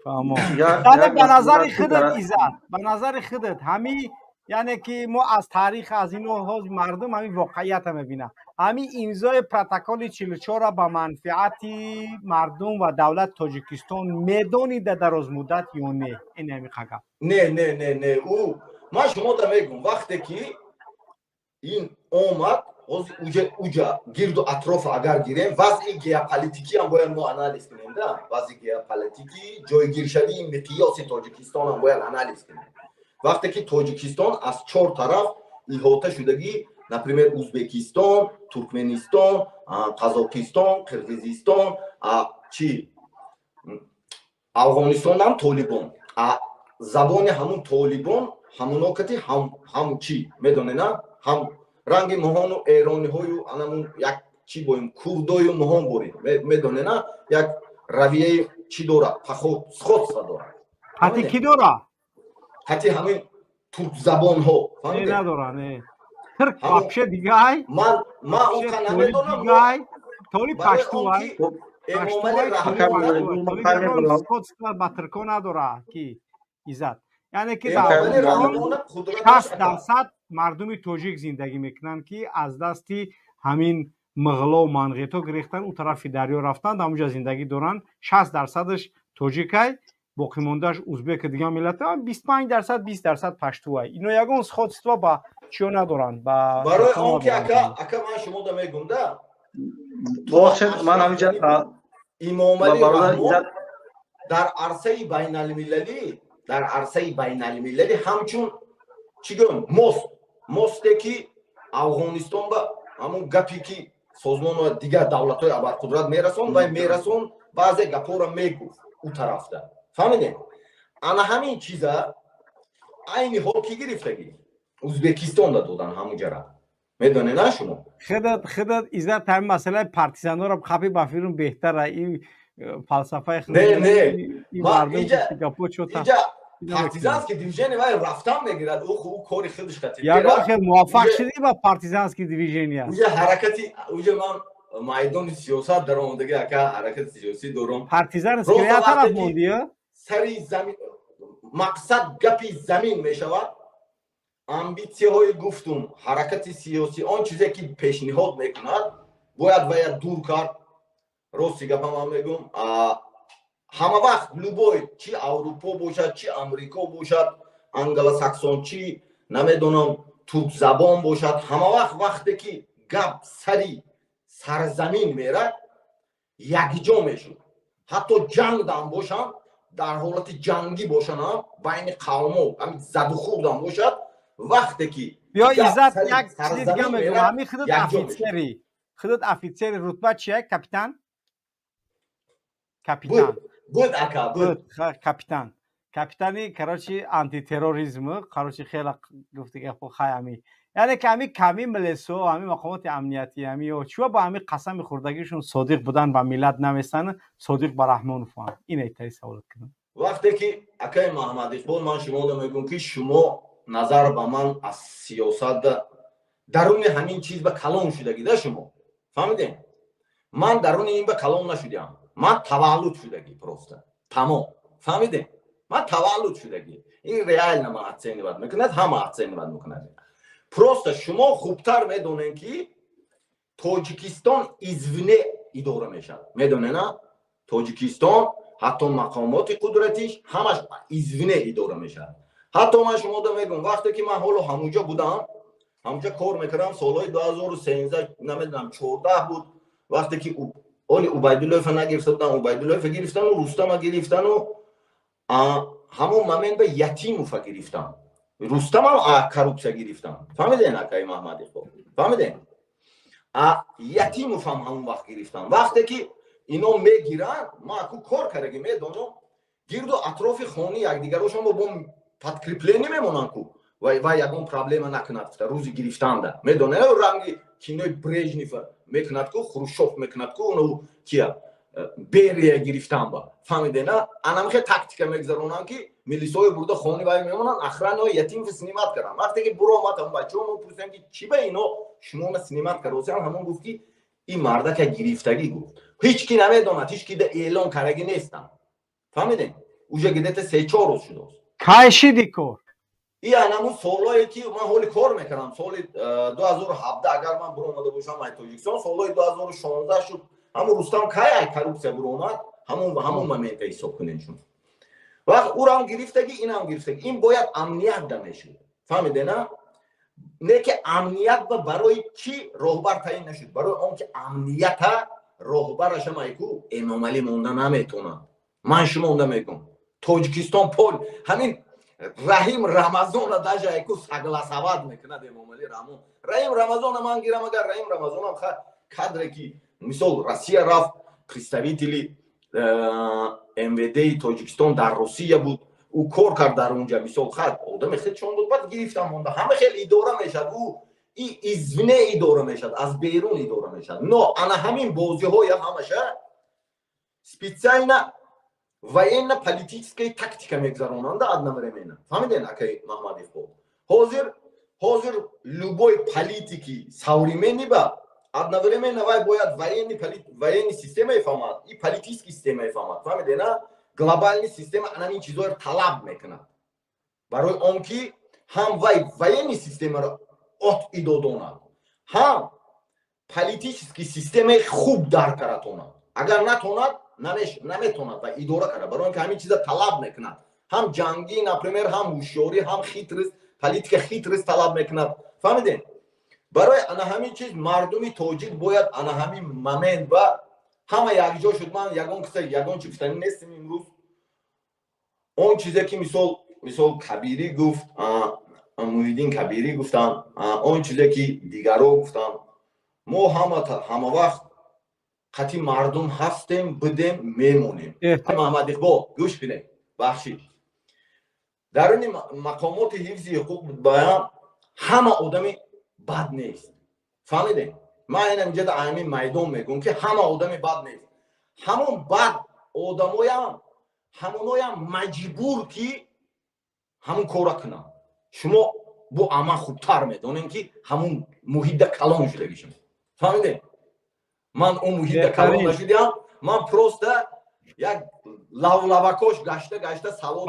Ба назари худат, Иззат, ба назари худат, ҳами, яъне ки мо аз таърих, аз ино ҳози мардум ҳамин воқеията мебинад, ҳамин имзои протоколи 44-ра ба манфиати мардум ва давлати Тоҷикистон медонӣ дар дарозмуддат ё не? Ин ҳами қагап. Не, не, не, не, ӯ ман шумода мегӯм, вақте ки ин омад, ҳозир уҷа гирду атрофа агар гирем, вазъи геополитикиам бояд мо анализ кунем да, вазъи геополитикӣ, ҷойгиршавии миқёси Тоҷикистонам бояд анализ кунем. Вақте ки Тоҷикистон аз чор тараф иҳота шудагӣ, например, Узбекистон, Туркменистон, Қазоқистон, Қирғизистон, чи Афғонистонам толибон, забони ҳамун толибон ҳамуно кати ҳам чӣ медонена, ҳам ранги моҳону эрониҳою анамун як чӣ боем, курдою моҳон борем, медонена, як равияи чӣ дорад, поход, сходство дорад. Ҳати кӣ дора? Ҳати ҳамин туркзабонҳо. Надора, не, турк вообще дигай. Ман онқа намедонам. Толи паштуай сходство ба турко надора ки, Иззат, яъне ки дар 60% мардуми тоҷик зиндагӣ мекунанд, ки аз дасти ҳамин муғло манғито гирехтан, ӯ тарафи дарё рафтанд, ҳамуҷа зиндагӣ доранд. 60%-аш тоҷикай, боқимондааш узбеку дигар миллатҳо, 25%, 20% паштуай. Ино ягон сходство ба чиё надоранд ба Барои он ки, ака, ман шумода мегум да. Бубахшед, ман ҳаминҷа Имомалӣ Раҳмон дар арсаи байналмилалӣ, дар арсаи байналмилалӣ ҳамчун чӣ гӯям, мост, мосте ки Афғонистон ба ҳамун гапе ки созмону дигар давлатҳои абарқудрат мерасон вай мерасон, баъзе гапҳоро мегуфт ӯ тарафта, фаҳмидем? Ана ҳамин чиза айни ҳол ки гирифтагӣ Узбекистонда додан ҳамун ҷара, медонед на шумо? Худат, Иззат, ҳамин масъалаи партизанҳоро қапи ба фирм беҳтара, ин фалсафаи. Не, не, иҷа партизанский движение вай рафтан мегирад, ӯ кори худаш хати. Ягон хел муваффақ шудӣ ба партизанский движения? Уҷа ҳаракати, уҷа ман майдони сиёсат даромадаги, ака, ҳаракати сиёсӣ дорум. Партизанский я тараф монди? Сари замин мақсад гапи замин мешавад, амбитсияҳои гуфтум, ҳаракати сиёсӣ, он чизе ки пешниҳод мекунад, бояд вая дур кард. Рости гапа ман мегӯм, ҳама вақт любой, чи Аврупо бошад, чи Амрико бошад, англосаксон, чи намедонам, туркзабон бошад, ҳама вақт вақте ки гап сари сарзамин мерад, якҷо мешуд. Ҳатто ҷангдам бошанд, дар ҳолати ҷангӣ бошанд, ҳам байни қавмо ҳамин задухӯрдам бошад, вақте ки Биё, Иззат, як чизи дига мегӯм. Ҳамин худат офитсери, худат офитсери, рутба чия? Капитан, капитан? Буд, ака, буд. Капитан, капитани, короче, антитерроризм, короче, хела гуфти гапо. Хай, ами, яъне ки ами ками милисо, ами мақомоти амниятӣ, ами чӯ ба ами қасами хӯрдагишон содиқ будан ба миллат намесанд, содиқ ба Раҳмонованд? Ин айтаи саволат кунам. Вақте ки, акаи Маҳаммад Иқбол, ман шуморо мегӯм, ки шумо назар ба ман аз сиёсат даруни ҳамин чиз ба калон шудагӣ да, шумо фаҳмидем? Ман даруни ин ба калон нашудиам, ман таваллуд шудагӣ, просто тамом, фаҳмидем? Ман таваллуд шудагӣ, ин реально ман оценивать мекунад, ҳама оценивать мекунад. Просто шумо хубтар медонем, ки Тоҷикистон извне идора мешавад, медонена? Тоҷикистон ҳатто мақомоти қудратиш ҳамаш извне идора мешавад. Ҳатто ман шумода мегӯм, вақте ки ман ҳоло ҳамунҷо будам, ҳамунҷо кор мекардам, солҳои 2013, намедонам, 14 буд, вақте ки оли Убайдуллоева нагирифта будам, Убайдуллоева гирифтану Рустама гирифтану ҳамон момент ба Ятимова гирифтам, Рустамам коррупсия гирифтам, фаҳмиден, акаи Маҳмад Иқбол, фаҳмиден? Ятимовам ҳамон вақт гирифтам. Вақте ки ино мегиранд, ман аку кор кардаги медонам, гирду атрофи хони якдигарошон бо подкрепление мемонанд ку вай ягон проблема накунад, рӯзи гирифтанда, медонед, ранги кинои Брежнев мекунад ку, Хрущёв мекунад ку, уну кия, Берия гирифтан ба, фаҳмидена? Анамихе тактика мегузаронанд, ки милисҳои бурда хони вай мемонанд, охранаи Ятимов снимать карданд. Вақте ки буромад, ҳамон бачаҳо мо пурсидем, ки чӣ ба ино шумона снимать кардосиам, ҳамон гуфт, ки ин мардака гирифтагӣ, гуфт, ҳеҷ ки намедонад, ҳеҷ ки эълон кардагӣ нестам, фаҳмидем? Уже где-то 3-4 рӯз шудааст. Кай шиди кор? И анамун солое ки ман ҳоли кор мекардам, соли 2017 агар ман буромада бошам ай Тоҷикистон, солҳои 2016 шуд. Ҳамун Рустам кай ай коррупсия буромад, ҳамун момента ҳисоб кунем. Шумо вақт урам гирифтагӣ, инам гирифтагӣ, ин бояд амният да мешуд, фаҳмиде на? Не ки амният ба барои чӣ роҳбар таъин нашуд? Барои он ки амнията роҳбарашам айку Эмомалӣ монда наметонад. Ман шумо онда мегӯм, Тоҷикистон пол ҳамин Раҳим Рамазона даже айку согласовать мекунад Эмомалӣ Раҳмон. Раҳим Рамазона ман гирам, агар Раҳим Рамазонам кадре ки мисол Россия рафт, представители МВДи Тоҷикистон дар Русия буд, ӯ кор кард дар унҷа, мисол хат одами хелчон буд, баъд гирифтам монда. Ҳама хел идора мешавад, ӯ извне идора мешавад, аз берун идора мешавад. Но ана ҳамин бозиҳоя ҳамаша специально военно-политическая тактика мегузаронанда одновременно, фаҳмиден, акай Маҳмад Иқбол? Ҳозир любой политики современный ба одновременно вай бояд военный система фаҳмад и политический система фаҳмад, фаҳмиде на? Глобальный система анамин чизоро талаб мекунад, барои он ки ҳам вай военный системаро от идодонад, ҳам политический системаи хуб дарк каратонад. Агар натонад, наметонад ва идора кард, барои он ки ҳамин чиза талаб мекунад: ҳам ҷангӣ, например, ҳам ҳушёрӣ, ҳам хитрость, политика, хитрость талаб мекунад, фаҳмидем? Барои ана ҳамин чиз мардуми тоҷик бояд ана ҳамин момент ба ҳама якҷо шуд. Ман ягон киса ягон чи гуфтанӣ нестем имрӯз. Он чизе ки мисол Кабирӣ гуфт, Муҳиддин Кабирӣ гуфтанд, он чизе ки дигаро гуфтанд, мо ҳама вақт қати мардум ҳастем, будем, мемонем. Маҳмад Иқбол, гӯш кунед, бахшид, даруни мақомоти ҳифзи ҳуқуқ баян ҳама одами бад нест, фаҳмидем? Ман инам инҷа дар ҳамин майдон мегӯм, ки ҳама одами бад нест. Ҳамон бад одамоям, ҳамоноям маҷбур ки ҳамон кора кунанд. Шумо бо ама хубтар медонем, ки ҳамон муҳитда калон шудаги шумо, фаҳмидем? Ман он муҳитда калон нашудиам, ман просто як лавлавакош гашта гашта савод.